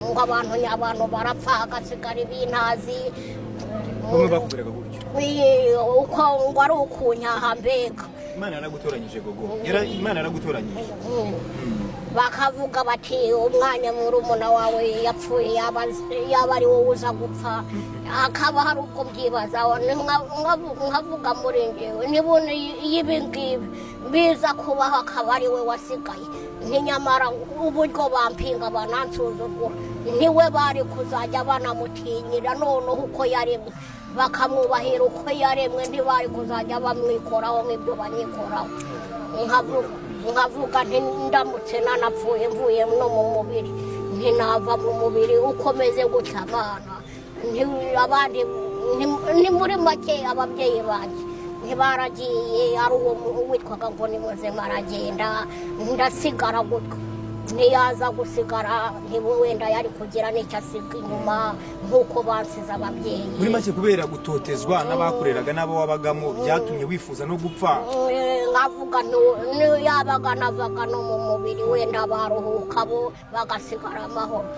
Ngo abantu nyabantu barapfa, hagasigara ibintazi. Bamwe bakubwiraga gutyo? Uko ngo ari ukunyaha mbega. Imana yaragutoranyije, Gogo. Imana yaragutoranyije. Bakavuga bati umwanya murumuna wawe yapfuye, yaba ari wowe uza gupfa. Hakaba hari ubwo mbyibazaho, nkavuga muri njyewe nibona ibi ngibi biza kubaho, akaba ari we wasigaye, ntinyamara uburyo bampinga banansuzugura, niwe bari kuzajya banamutinyira noneho uko yaremwe, bakamwubahira uko yaremwe, ntibari kuzajya bamwikoraho nk'ibyo banyikoraho. Nkavuga nti ndamutse nanapfuye mvuye no mu mubiri, ntinava mu mubiri ukomeze gutya abana abandi ni muri make ababyeyi banjye ntibaragiye, ari uwo witwaga ngo ni muzima aragenda, ndasigara gutyo. Ntiyaza gusigara, ntibu wenda yari kugira n'icyo asiga inyuma nk'uko bansize ababyeyi. Muri make, kubera gutotezwa n'abakoreraga n'abo wabagamo, byatumye wifuza no gupfa. Nkavuga yabaga navaga no mu mubiri, wenda baruhuka bo bagasigara amahoro.